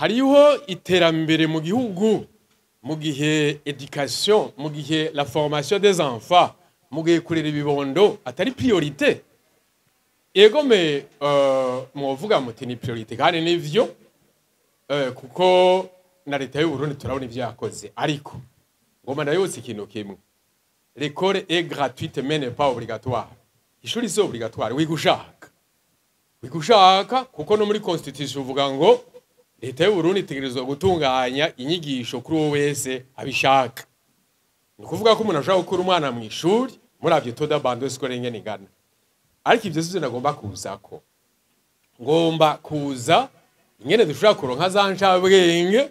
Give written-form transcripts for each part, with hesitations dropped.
Hariho iterambere mu gihugu mu gihe éducation, mu gihe la formation des enfants, mu gihe kurera ibibondo atari priorité? Ego me mwovuga muti ni priorité, kandi nivyo, kuko na leta y'u Burundi turabona ivyo yakoze. Ariko ngoma ndayotse ikintu kimwe: l'école est gratuite mais n'est pas obligatoire. Ishuri si obligatoire, wiga ushaka, wiga ushaka, kuko no muri constitution uvuga ngo leta y'u Burundi itegerezwa gutunganya inyigisho kuri uwo wese abishaka. Ni ukuvuga ko umuntu ashobora gukura umwana mu ishuri, muravye taux d'abandon scolaire ingene ingana. Ariko ivyo sivyo nagomba kuzako. Ngomba kuza ingene dushobora kuronka za ncabwenge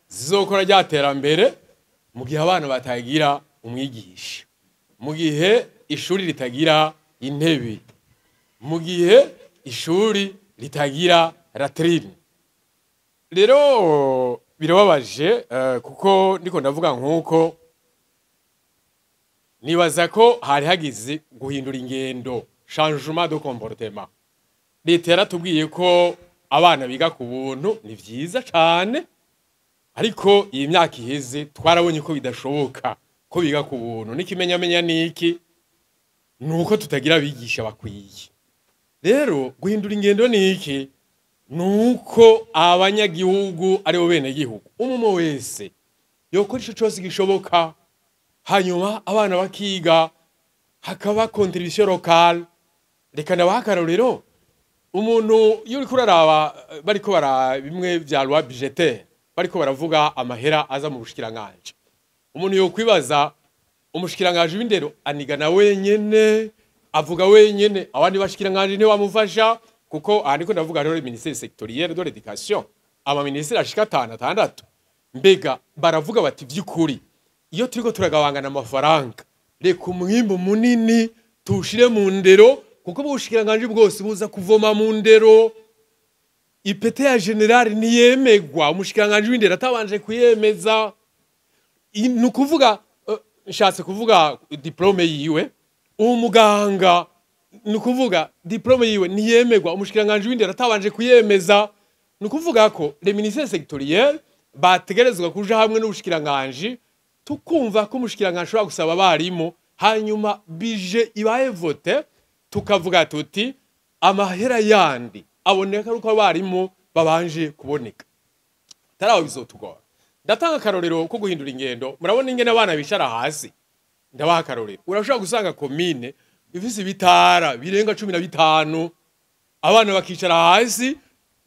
zizokora rya terambere mu gihe abana batagira umwigisha, mu gihe ishuri ritagira intebe, mu gihe ishuri ritagira latrine. Rero birababaje, kuko ndiko ndavuga nk'uko nibaza ko hari hagize guhindura ingendo, changement de comportement. Leta yaratubwiye ko abana biga ku buntu, ni vyiza cane, ariko iyi myaka iheze twarabonye ko bidashoboka ko biga ku buntu. N'ikimenyamenya niki? Nuko tutagira abigisha bakwiye. Rero guhindura ingendo niki? Nuko abanyagihugu, aribo bene gihugu, umwe wese yokora ico cose gishoboka, hanyuma abana bakiga, hakaba contribution locale. Reka ndabaha akarorero. Umuntu iyo uriko uraraba, bariko bara bimwe vya loi budgétaire, bariko baravuga amahera aza mu bushikiranganji, umuntu yokwibaza: umushikiranganji w'indero anigana wenyene, avuga wenyene, abandi bashikiranganji ntibamufasha? Kuko aha ndiko ndavuga rero ministère sectoriel de l'éducation, ama ministère ashika atanu, atandatu. Mbega baravuga bati: vy'ukuri iyo turiko turagabangana amafaranga, reka umwimbu munini tuwushire mu ndero, kuko ubushikiranganji bwose buza kuvoma mu ndero. Ipete ya général ntiyemegwa umushikiranganji w'indero atabanje kuyemeza. Ni ukuvuga, nshatse kuvuga diplôme yiwe. Uwo muganga, ni ukuvuga diplôme yiwe ntiyemegwa umushikiranganji w'indero atabanje kuyemeza. Ni ukuvuga ko les ministères sectoriels bategerezwa kuja hamwe n'ubushikiranganji, tukumva ko umushikiranganji ashobora gusaba abarimu, hanyuma budget ibaye votée, tukavuga tuti amahera yandi aboneka ari uko abarimu babanje kuboneka. Taraho bizotugora. Ndatanga akarorero ko guhindura ingendo. Murabona ingene abana bicara hasi. Ndabaha akarorero: urashobora gusanga komine ifise ibitara birenga 15, abana bakicara hasi,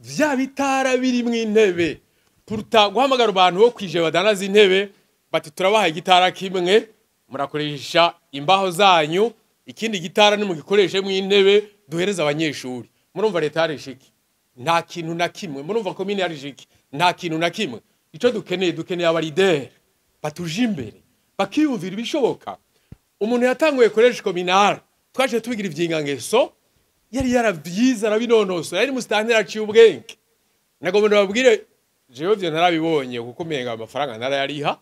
vya bitara birimwo intebe. Puruta guhamagara abantu bo kwije badandaza intebe, bati: "Turabaha igitara kimwe, murakoresha imbaho zanyu, ikindi gitara nimugikoreshe intebe duhereza abanyeshuri." Murumva leta yarishe iki? Nta kintu na kimwe. Murumva komine yarishe iki? Nta kintu na kimwe. Ico dukeneye, dukeneye aba leaders batuje imbere, bakiyumvira ibishoboka. Umuntu yatanguye collège communal, twaje tubigira ivyingangeso, yari yaravyize, arabinonosora, yari musitanteri aciye ubwenge. Nagomba ndababwire, jewe vyo narabibonye, kuko umenga amafaranga narayariha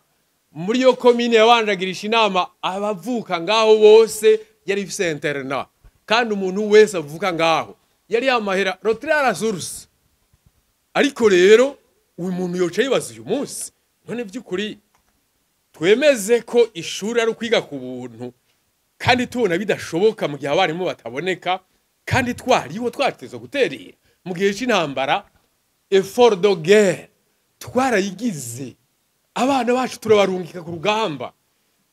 muri iyo komine. Yabanjagirisha inama abavuka ngaho bose. Yari ifise internat, kandi umuntu wese avuka ngaho yari yamahera retrait à la source. Ariko rero uyu muntu yoca yibaza uyu munsi: none by'ukuri twemeze ko ishuri ari ukwiga ku buntu, kandi tubona bidashoboka mu gihe abarimu bataboneka, kandi twariho twateze guterera mu gihe c'intambara? Effort de guerre twarayigize, abana bacu turabarungika ku rugamba,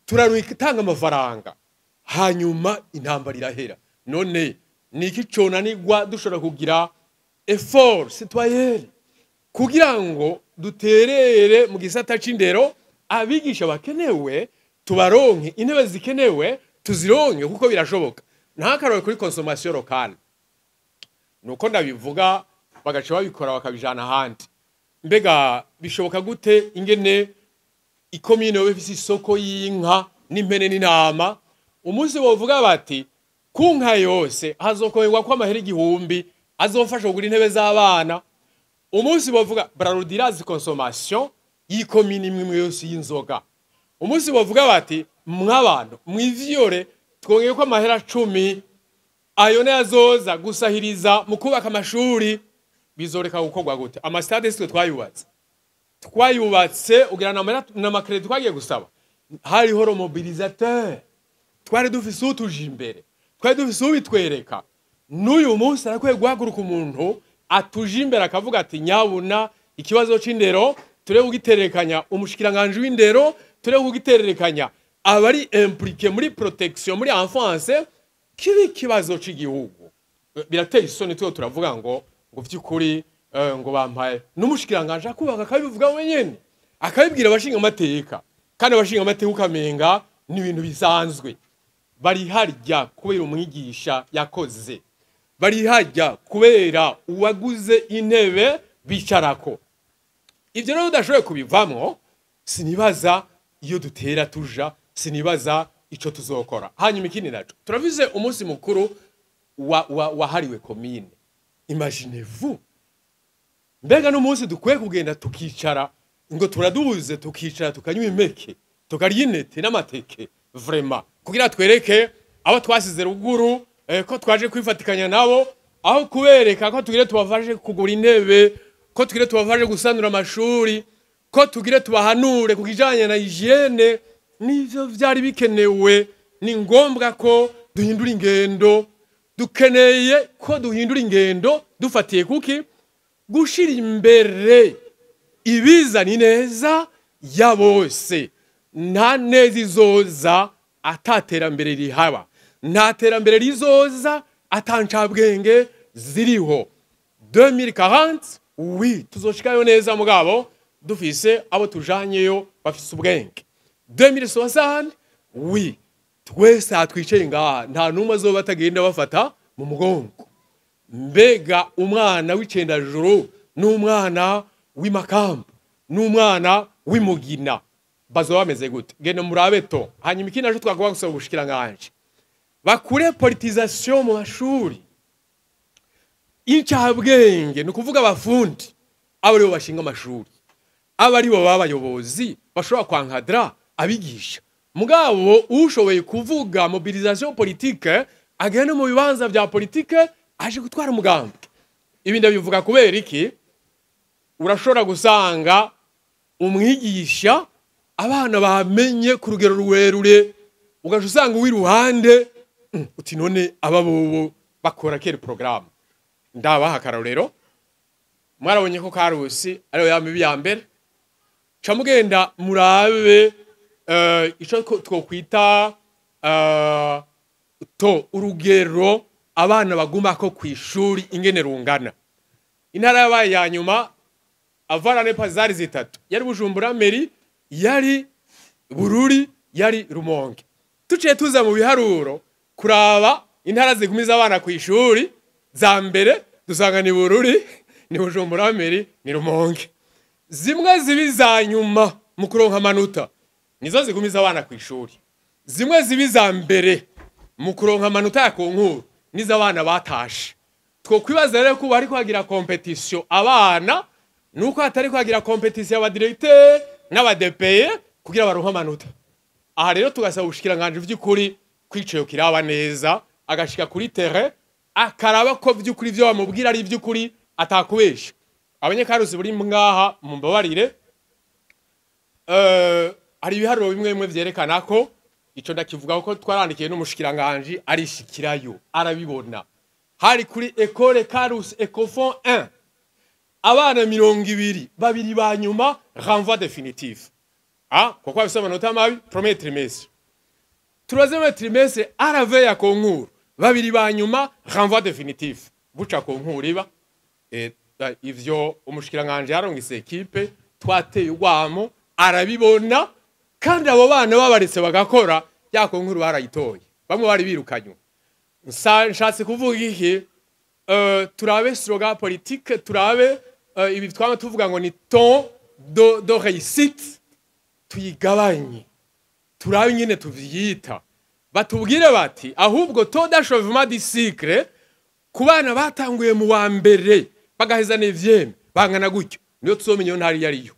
turarungika amafaranga, hanyuma intambara irahera. None ni iki conanirwa dushobora kugira effort citoyenne kugira ngo duterere mu gisata c'indero, abigisha bakenewe tubaronke, intebe zikenewe tuzironke? Kuko birashoboka. Ntakarore kuri consommation locale, nuko ndabivuga bagaca babikora bakabijana ahandi. Mbega bishoboka gute ingene ikomine yoba ifise isoko y'inka n'impene n'intama, umunsi bovuga bati ku nka yose hazokorerwa ko amahera 1000 azofasha kugura intebe z'abana? Umunsi bavuga Brarudi irazi consommation y'ikomine imwe imwe yose y'inzoga, umunsi bavuga bati: "Mw'abantu mwivyore, twongeye ko amahera 10, ayo nayo azoza gusahiriza mu kubaka amashuri," Bizoreka gukorwa gute? Amastade sitwe twayubatse ugira n'ama crédits twagiye gusaba. Hariho le mobilisateur, twari dufise utuje imbere, twari dufise ubitwereka. N'uyu munsi arakwiye guhaguruka umuntu atuje imbere, akavuga ati: "Nyabuna, ikibazo c'indero turebe kugiterekanya umushikiranganje w'indero, turebe kugiterekanya abari impliqué muri protection, muri enfance, kibi ikibazo c'igihugu." Birateye isoni, tuyo turavuga ngo vy'ukuri ngo bampaye n'umushikiranganje akubaka, akabivuga wenyene, akabibwira abashinga amateka, kandi abashinga amateka ukamenga ni ibintu bisanzwe. Bari harya kubera umwigisha yakoze, bari harya kubera uwaguze intebe bicarako. Ibyo rero udashoboye kubivamwo, sinibaza iyo dutera tuja, sinibaza ico tuzokora. Hanyuma ikindi naco, turavize umunsi mukuru wahariwe komine. Imaginez-vous, mbega n'umunsi dukwiye kugenda tukicara ngo turaduze, tukicara tukanywa impeke, tukarya intete n'amateke, vraiment, kugira twereke abo twasize ruguru ko twaje kwifatikanya nabo, aho kubereka ko tugire tubafashe kugura intebe, ko tugire tubafashe gusanura amashuri, ko tugire tubahanure ku kijanye na hygiène? Nivyo vyari bikenewe. Ni ngombwa ko duhindura ingendo. Dukeneye ko duhindura ingendo dufatiye kuki? Gushira imbere ibizana ineza ya bose. Nta neza izoza ataterambere rihaba, nta terambere rizoza atancabwenge ziriho. 2040, oui, tuzoshikayo neza, mugabo dufise abo tujanyeyo bafise ubwenge. 2060, oui, twese aha twicaye ngaha nta n'umwe azoba atagenda bafata mu mugongo. Mbega umwana w'Icendajuru n'umwana w'Imakamba n'umwana w'Imugina bazoba bameze gute? Genda murabe to. Hanyuma ikindi naco, twagomba gusaba ubushikiranganji bakure politisation mu mashuri. Incabwenge, ni ukuvuga abafundi, abo aribo bashinga amashuri, abo aribo baba abayobozi bashobora kwankadra abigisha. Mugabo ushoboye kuvuga mobilisation politique, agenda mu bibanza vya politique aje gutwara umugambi. Ibi ndabivuga kubera iki? Urashobora gusanga umwigisha abana bamenye ku rugero rurerure, ugaca usanga uw'iruhande uti: "None aba bobo bakora quel programme?" Ndabaha akarorero. Mwarabonye ko Karusi ariyo yama ya mbere. Ca mugenda murabe ico twokwita to urugero abana bagumako kw'ishuri ingene rungana. Intara yabaye ya nyuma avarane pazari zitatu yari Bujumbura Mairie, yari Bururi, yari Rumonge. Tuciye tuza mu biharuro kuraba intara zigumiza abana kw'ishuri za mbere, dusanga ni Bururi, ni Bujumbura Mairie, ni Rumonge. Zimwe zibi za nyuma mu kuronka amanota nizo zigumiza abana kw'ishuri, zimwe zibi za mbere mu kuronka amanota ya concours nizo abana batashe. Twokwibaza rero ko bari kwagira compétition abana, nuko hatari kwagira compétition y'aba directeur n'aba DPE kugira baronke amanota. Aha rero tugasaba ubushikiranganje vy'ukuri kwicaye kiraba neza, agashika kuri terrain, akaraba ko vy'ukuri ivyo bamubwira ari ivy'ukuri, atakubesha. Abanyakarusi buri ngaha mumbabarire, hari ibiharuro bimwe bimwe vyerekana ko ico ndakivuga ko twarandikiye n'umushikiranganje, arishikirayo arabibona. Hari kuri école Karusi Ecofond 1, abana 20, babiri ba nyuma renvoi définitif, ah, kuko bafise amanota mabi premier trimestre. Troisième trimestre, à la veille ya concours, babiri ba nyuma renvoi définitif. Buca concours iba ivyo umushikiranganje yarongise équipe, twateye urwamo, arabibona. Kandi abo bana babaretse bagakora ya concours, barayitoye, bamwe bari birukanywe. Nshatse kuvuga iki? Turabe slogan politique, turabe ibi twama tuvuga ngo ni taux de réussite, tuyigabanye, turabe nyine tuvyita. Batubwire bati ahubwo taux d'achèvement du cycle ku bana batanguye mu wa mbere bagaheza neuvième bangana gutyo, niyo tuzomenya iyo ntari yariyo.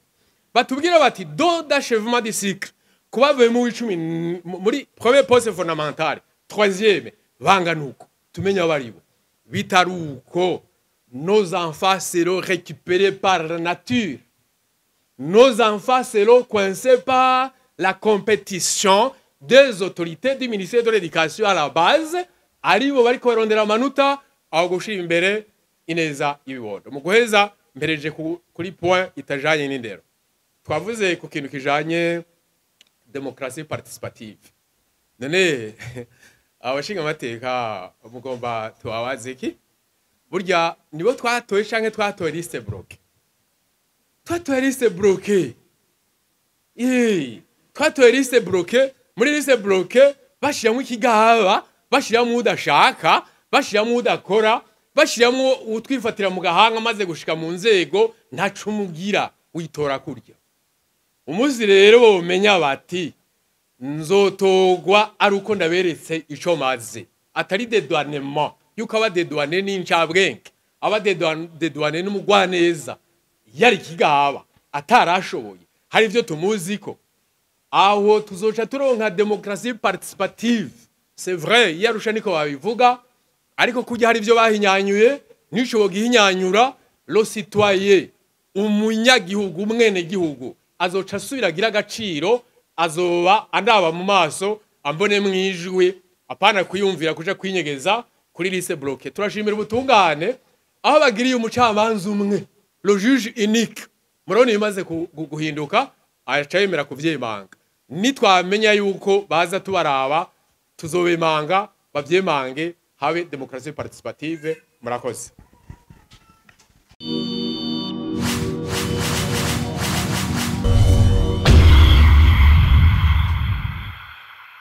Batubwire bati taux d'achèvement du cycle ku bavuye mu w'icumi muri premier poste fondamental, troisième, bangana uko, tumenye abo aribo. Bitari uko Nos enfants seront récupérés par la nature. Nos enfants seront coincés par la compétition des autorités du ministère de l'Éducation à la base, aribo bariko barondera amanota aho gushira imbere ineza y'ibibondo. Mu guheza, mpereje kuri point itajanye n'indero. Twavuze ku kintu kijanye démocratie participative. None abashinga amateka mugomba tubabaze iki? Burya nibo twatoye canke twatoye liste bloquée? Twatoye liste bloquée. Twatoye liste bloquée. Muri liste bloquée bashiramwo ikigaba, bashiramwo udashaka, bashiramwo udakora, bashiramwo utwifatira mu gahanga, maze gushika mu nzego ntaco umugira, witora kurya. Umunsi rero bomenya bati nzotogwa ari uko ndaberetse ico maze, atari dédouanement, yuko aba dédouané n'incabwenge, aba dédouané n'umugwaneza, yari kigaba atarashoboye, hari ivyo tumuzi ko aho tuzoca turonka démocratie participative. C'est vrai, iyo Arusha niko babivuga, ariko kurya hari ivyo bahinyanyuye nishobo gihinyanyura. Le citoyen, umunyagihugu, umwenegihugu azoca asubira agira agaciro, azoba andaba mu maso, ambone mwijwi, apana kwiyumvira kuja kwinyegeza kuri liste bloquée. Turashimira ubutungane aho bagiriye umucamanza umwe, le juge unique. Murabona ibimaze guhinduka, aca yemera kuvyemanga. Nitwamenya yuko baza tubaraba, tuzobemanga, bavyemange, habe démocratie participative. Murakoze.